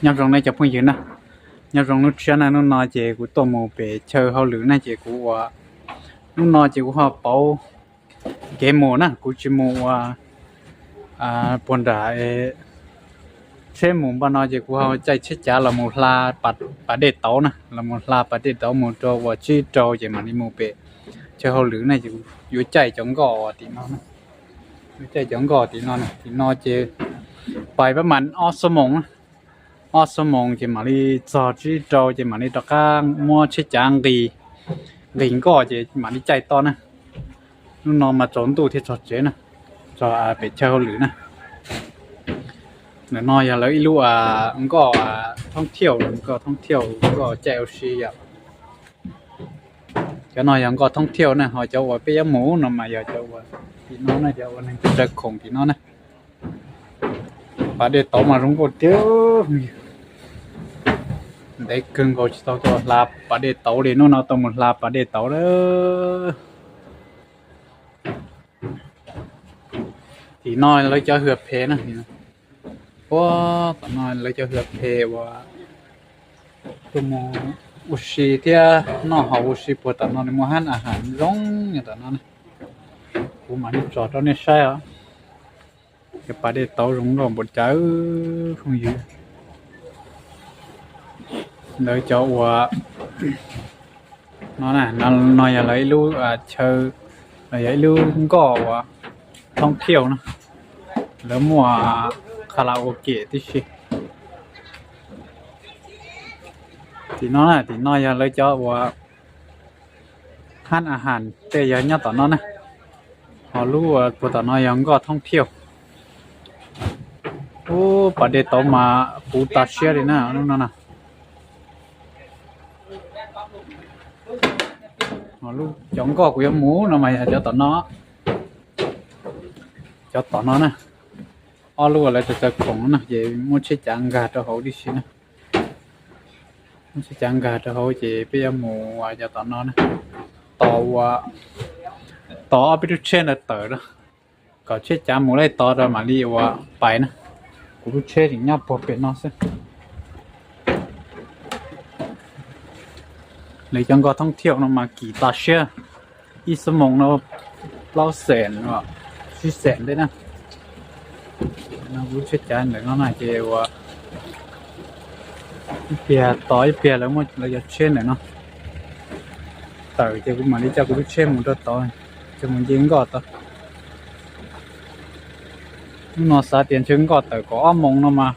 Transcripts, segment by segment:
Nyob zoo nej cov phooj ywg na, nyob zoo hnub tshiab na, hnub no ces kuv tuaj mus pem chaw hauj lwm na ces kuv ua, hnub no ces kuv ho pauv kev mus na, kuv tsis mus ua puag nram tsheb mus npaj no ces kuv ho caij tsheb cav los mus hla pas dej tauv na, los mus hla pas dej tauv mus rau uas tsib rau ces mam li mus pem chaw hauj lwm na ces yuav caij cov nkoj tim no, yuav caij cov nkoj tim no, tim no ces pais pab mas ob xuab moos, ob xuab moos ces mam li txog tsib rau ces mam li rov qab muab tsheb cav nqis, nqis nkoj ces mam li caij tod na. Hnub no mas tsaus ntuj thiaj txog tsev na, txog pem chaw hauj lwm na. Ntawm no yog lawv ib lub nkoj thoob thiauj, nkoj thoob thiauj, nkoj caij ua si yom. Cov no yog nkoj thoob thiauj na, ho cov uas peb yuav mus no mas yog cov uas tim no na, cov uas neeg tsaws khoom tim no na. Pas dej tauv mas zoo nkauj tiag, ntev kawg nkaus tsis tau tuaj hla pas dej tauv li, hnub no tau mus hla pas dej tauv lawm. Tim no lawv cov hwj phem na, puag tom no lawv cov hwj phem uas tuaj mus ua si thiab noj haus ua si puag tom no, nws muaj hab a has zoo nyob tom no na. Kuv mam li tso rau nej saib os. Cov pas dej tauv zoo nkauj npaum cas phooj ywg. Lawv cov uas no, no yog lawv ib lub chaw, los yog ib lub nkoj uas thoob thiauj na, lawv muaj kha la ua kem tib si. Tim no, tim no yog lawv cov uas hab a has tej yog nyob tom no na, ho lub puag tom no yog nkoj thoob thiauj. Ub, pas dej tauv mas puv tas siab li na lub no na. Cov nkoj kuv yuav mus no mas yog cov tom no, cov tom no na. Ob lub uas lawv tsaws khoom no ces muab tsheb cav nkag rau hauv tib si na. Muab tsheb cav nkag rau hauv ces peb yuav mus cov tom no na. Tos ua, tos ob peb lub tsheb ntawd tawm na, kom tsheb cav mus laij tod rau mam li ua pais na. Kuv lub tsheb tseem nyob puag pem no xwb. Lawv cov nkoj thoob thiauj no mas kim tas siab, ib xuab moos no plaub xees, tsib xees thiab na. No kuv lub tsheb cav ntawm no na ces ua ib pliag tos ib pliag lawv muab lawv cov tsheb ntawm no tawm ces kuv mam li coj kuv lub tsheb mus rau tod, coj mus nce nkoj tod. Hnub no xav tias ntshe nkoj tawm kaum ob moos no mas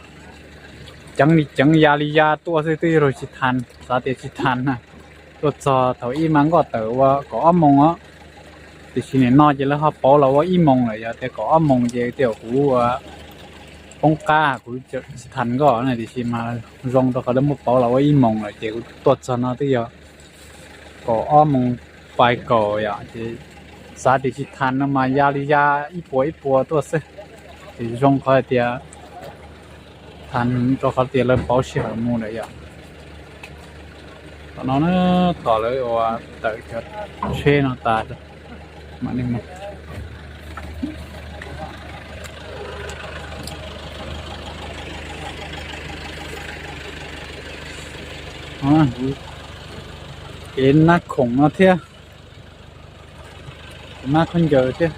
ceev li ceev ya li ya tuaj xwb twb yuav luag tsis tau, xav tias tsis tau na. Tuaj txog thaum ib mas nkoj tawm ua kaum ob moos os, tiam sis nim no ces lawv ho pauv los ua ib moos lawm, yog tias kaum ob moos ces tej zaum kuv poob qab kuv tsis tau nkoj na, tiam sis mas zoo rau qhov lawv muab pauv los ua ib moos lawm ces kuv tuaj txog no twb yog kaum ob moos pais kaum yom, ces xav tias tsis tau no mas ya li ya ib puas ib puas tuaj xwb, ces zoo qhov hais tias tau rau qhov tias lawv pauv sij hawm mus lawm yom. Tom no na, tom lawv ua tawm cov tsheb no tas mam li mus. Kev nab khoom no thiab, nab khaub ncaws thiab,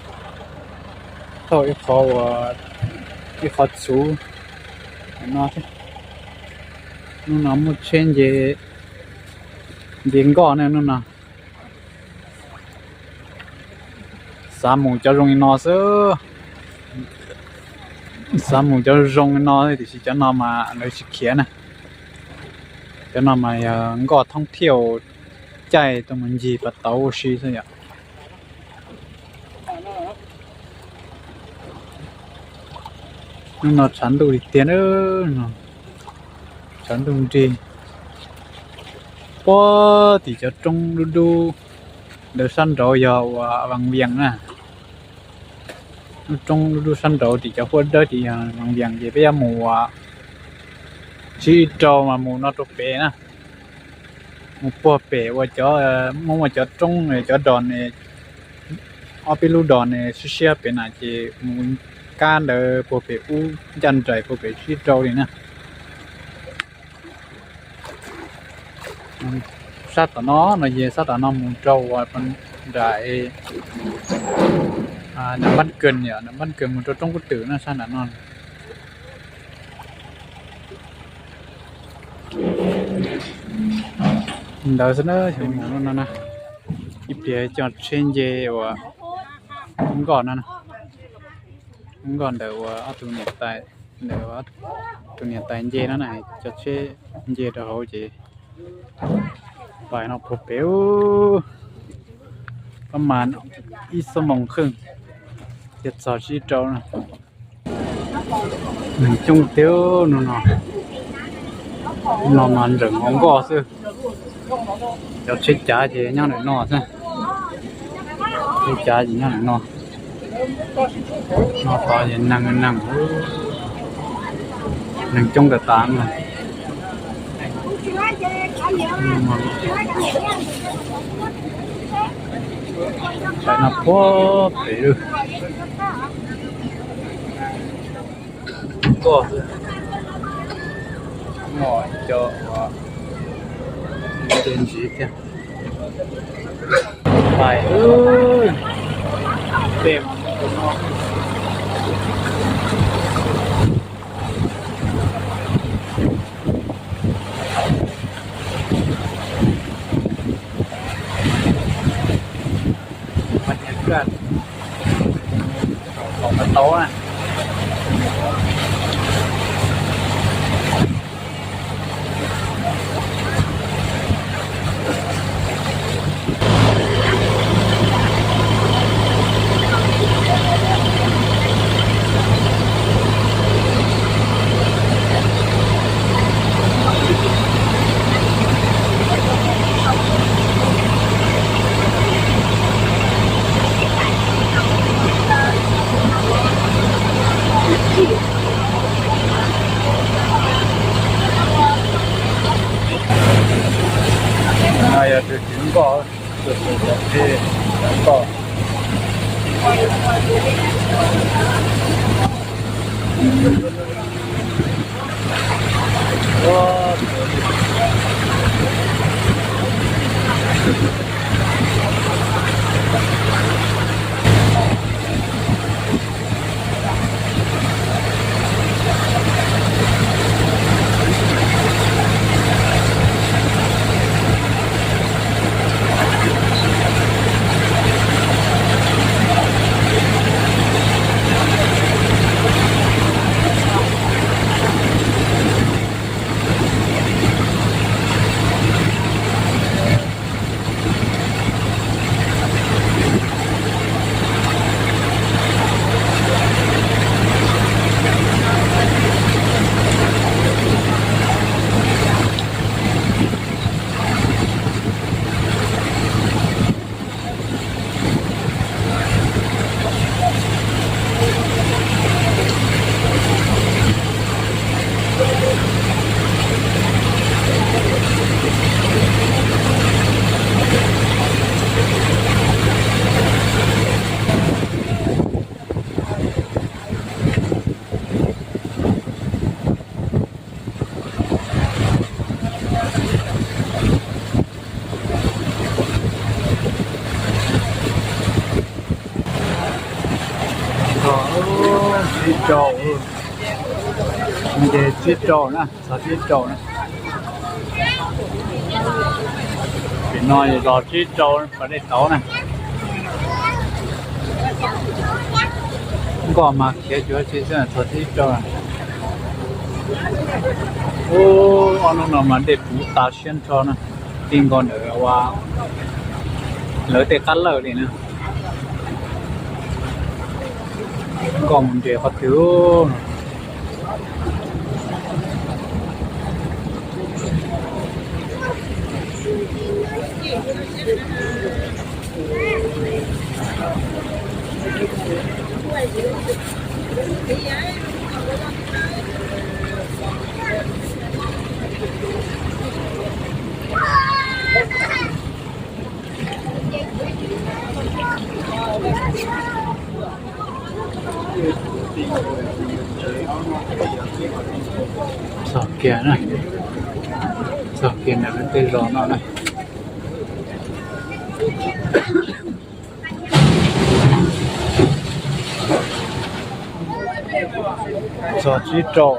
thauj ib qho ua, ib qho txhuv no thiab. Hnub no muaj tsheb nce, nce nkoj ne hnub no. Xav mus cov zoo li no xwb, xav mus cov zoo li no tiam sis cov no mas lawv tsis khiav na. Cov no mas yog nkoj thoob thiauj caij tuaj mus ncig pas tauv ua si xwb yom. Hnub no tshav ntuj li tiag, tshav ntuj nrig. Puag tim cov roob dub dub ntawd sab nraud yog uas Vaj Vias na. Lub roob dub dub sab nraud tim cov huab dawb tim yog Vaj Vias ces peb yuav mus uas tsib rau mas mus no rau pem na. Mus puag pem ua cov, muaj muaj cov roob cov dos ne, ob peb lub dos ne siab siab pem na ces mus kab ntawd puag pem ub ncaj nraim puag pem tsib rau li na. Sab tom no no ces sab tom no mus rau uas nram, nram Npab Kws, nram Npab Kws mus rau Roob Kub Twm no sab nram no. Ntawd xwb na, xyov no na, ib pliag cov tsheb nce uas nkoj no, nkoj ntawm uas ob tug niam tais, ntawm tus niam tais nce no na, cov tsheb nce rau hauv ces pais no puag pem ub, pab mas ib xuab moos kheej thiaj txog sib rau na. Neeg coob tiag no no, no mas nrawm hauv nkoj xwb. Cov tsheb cav ces nyob ntawm no xwb, tsheb cav ces nyob ntawm no. No tod ces neeg, neeg, neeg coob tas tas no. Pais no puag pem lawm. Nkoj xwb, muaj cov ua ntse ntsis thiab. Pais, pem no. Mas nyias kaj, tau na. No yog tus tswv nkoj, tus tswv nkoj. Sib rau, nce sib rau na, txog sib rau na. Tim no los sib rau pas dej tauv na. Nkoj mas khiav cuav tsi xwb, txog sib rau. Ub, ob hnub no mas dej puv tas siab nrho na, ti nkaus ntawm ua lawv tej qab lawj li na. Nkoj mus nres qhov twg no. Txog kiag na. Txog kiag ntawm lub tej zos no na. Txog tsib rau.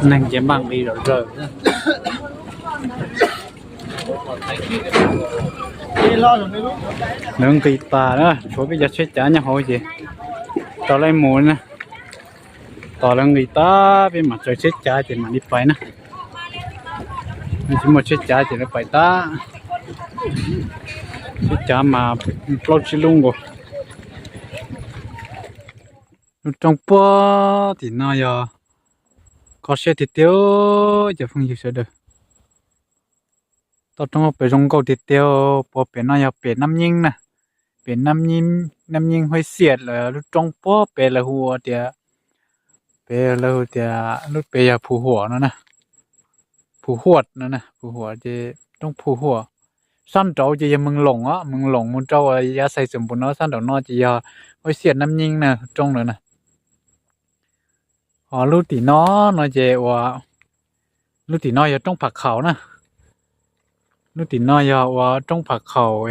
Neeg ces npaj nqis zom zaws. Lawv nqis tas na, tshuav peb cov tsheb cav nyob hauv ces rau lawv mus na. Tos lawv nqis tas peb mam tsaws tsheb cav ces mam li pais na. Tsis muaj tsheb cav ces lawv pais tas. Tsheb cav mas plaub tsib lub nkaus. Lub roob puag tim no yog kho siab tiag tiag cov phooj ywg sawv daws. Toj roob pem zoo nkauj tiag tiag, puag pem no yog pem Nab Nyeeb na. Pem Nab Nyeeb Huaib Xiaj los lub roob puag pem lawv hu ua tias, pem lawv hu tias lub pem yog Phu Huam no na. Phu Huam no na, Phu Huam ces roob Phu Huam. Sab nraud ces yog Meeg Loom os, Meeg Loom mus rau uas yav Xais Xoom Npum no, sab nraum no ces yog Huaib Xiaj Nab Nyeeb na, roob ntawd na. Ho lub tim no no ces ua, lub tim no yog roob Pham Khaum na. Lub tim no yog ua roob Pham Khaum.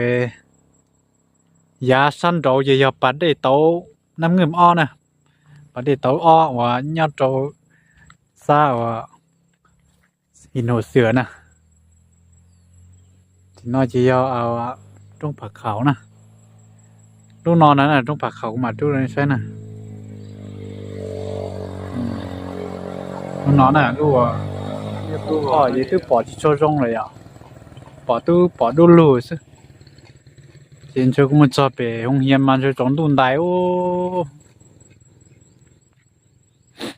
Yav sab nraud ces yog pas dej tauv Nab Nkeej ob na, pas dej tauv ob uas nyob rau sab uas His Nus Xwm na. Tim no ces yog roob Pham Khaum na. Lub no na, roob Pham Khaum kuv mam rub rau nej saib na. Lub no na, lub, o, ces twb pom tsis tshua zoo lawm yom, pom twb pom dub lug xwb. Ces ntshe kuv mus txog pem Hoo Hiav mas ntshe tsaus ntuj ntais ub.